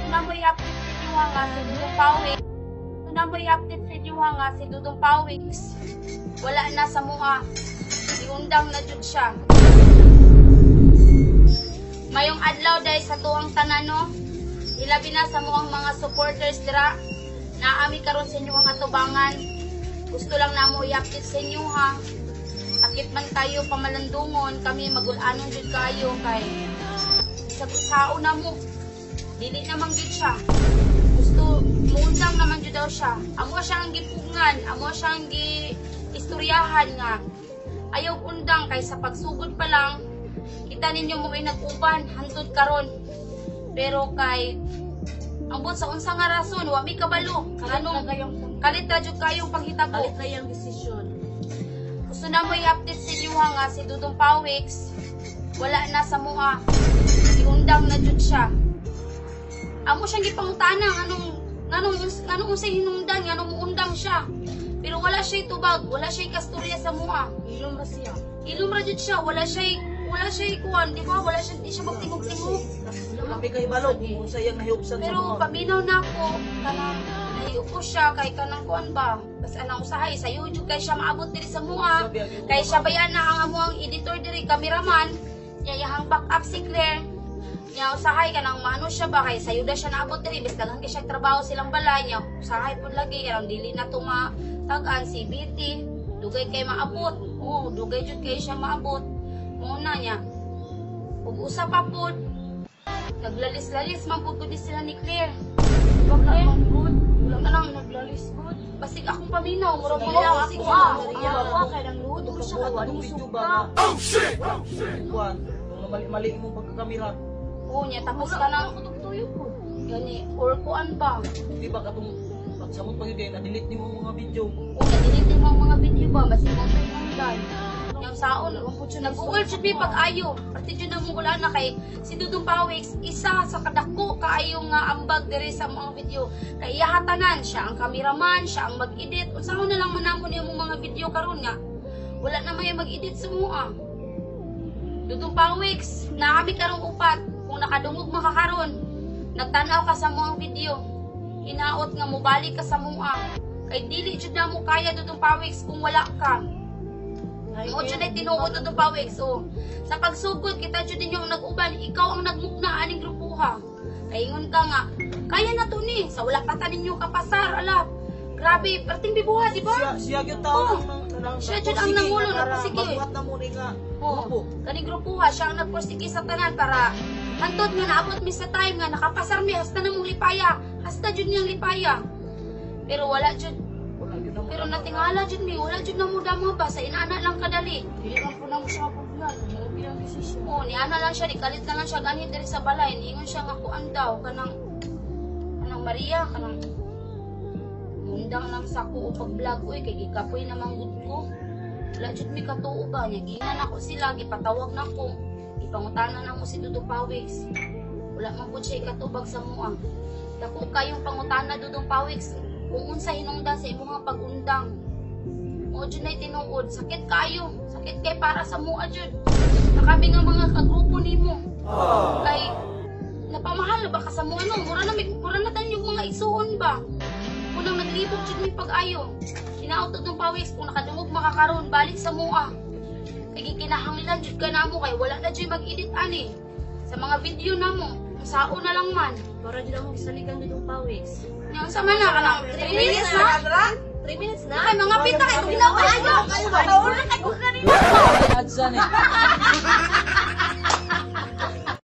Na mo i-update sa inyo nga si Dudong Pawix. Na mo i-update sa inyo nga si Dudong Pawix. Wala na sa mua. Iundang na jud siya. Mayong adlaw dahil sa tuang tanan, no. Ilabi na sa muang mga supporters dira. Naami karon sa inyo ang atubangan. Gusto lang namo i-update sa inyo ha. Sakit man kayo pamalandungon, kami magulanon jud kayo kay sa sao na mo. Dili naman jud siya. Gusto muundang naman jud daw siya. Amo siya ang gipugngan, amo siya ang gi istoryahan nga ayaw undang kay sa pagsugod pa lang kita ninyo mo ay nag-uban hantod karon. Pero kay ambot sa unsa nga rason, wa mi kabalo. Anong kalit ra jud kayong panghitabo. Kalit na yung desisyon. Gusto na mo i-update sa inyo nga si Dudong Pawix wala na sa mua. Iundang na jud siya. Amo siyang gipangutana anong nganong nganong unsay hinungdan, nganong muundang siya. Pero wala siya tubag, wala siya kasturya sa mua. Ilong ra siya. Ilom ra jud siya, wala siya kuan, di ba? Wala siya, di siya magtingog-tingog. Kami kay balo kung unsa iyang nahiubsan sa Pero mga. Paminaw na ako, kanang nahiupo siya kay kanang kuan ba. Basta anang usahay sayo jud kay siya maabot diri sa mua. Kay siya bayan na ang amuang editor diri, cameraman, nya iyahang back up si Claire. Nya usahay kanang maano siya ba kay sayo da siya naabot diri bis daghan kay siya trabaho silang balay, nya usahay pud lagi kanang dili na to matag-an si BT. Dugay kay maabot. Oo, dugay jud kay siya maabot. Mo na niya. Ug usa pa pud, naglalis-lalis man pud gud ni sila ni Claire. Wala man gud. Wala Kanang- man naglalis gud. Basig akong paminaw, murag Sige, mo Ako sige. ah, Maria, ako kay nang luod ko siya kay wala mo Video suka. ba nga? Oh shit! Kuan, kung mali-mali imong pagkakamera, Oo niya, tapos kanang Ako tuyo ko. Gani or kuan ba? Di ba katong pagsamot pa gyud kay na-delete nimo ang mga video. O na-delete mo ang mga video ba, basig mo tayo nang. Yang saon, nag-google jud mi pag-ayo. Pati jud na mong wala na kay si Dudong Pawix, isa sa kadako kaayo nga ambag diri sa mga video. Kay iya tanan, siya ang cameraman, siya ang mag-edit. Unsa na lang man namo niya mong mga video karon nga wala na may mag-edit sa mua. Dudong Pawix, naami karong upat. Kung nakadungog man ka karon, nagtanaw ka sa mga video, hinaot nga mobalik ka sa mua. Kay dili jud na mo kaya, Dudong Pawix, kung wala ka. Mo jud ay tinuod, Dudong Pawix. So, sa pagsugod kita jud ninyo ang nag-uban, ikaw ang nagmugna aning grupuha. Kay ingon ka nga, kaya na to ni, sa wala pa ta ninyo kapasar, ala. Grabe, perting bibuha, di ba? Siya siya gyud tao Oh. ang Siya jud ang nangulo, nagpasige. Magbuhat na mo ni nga. Oh, Grupo. Kaning grupuha, siya ang nagpursige sa tanan para hantod nga naabot mi sa time nga nakapasar mi hasta na mong lipaya, hasta jud niyang lipaya. Pero wala jud, Wala gyud na mo. Pero natingala jud mi, wala jud na mo damo ba sa inaana lang kadali. Dili man po na mo siya mapugnan. Wala bilang desisyon. Oh, ni ana lang siya, ni kalit na lang siya ganhi diri sa balay, niingon siya nga kuan daw kanang kanang Maria, kanang undang lang sa ko pag-vlog oy kay gikapoy namang gud ko. Wala jud mi katuo ba niya, giingan ako sila, gipatawag nako. Gipangutana namo si Dudong Pawix. Wala man pud siya ikatubag sa mua. Dako kayong pangutana, Dudong Pawix, kung unsa hinungdan sa imong pag-undang. Mo jud nay tinuod, sakit kayo, sakit kay para sa mua jud. Na kami nga mga kagrupo nimo. Kay napamahal na ba ka sa mua, no? Mura na tayo yung mga igsuon ba? Unang naglibog jud mi pag-ayo. Hinaot, Dudong Pawix, kung nakadungog makakaroon, balik sa mua. Kay gikinahanglan jud ka namo kay wala na jud mag-edit ani. Sa mga video namo, sao na lang man. Para jud akong gisaligan, Dudong Pawix. Nya unsa man na kanang 3 minutes na? 3 minutes na. Kay mga pita kay ginaw kaayo. Adsa ni.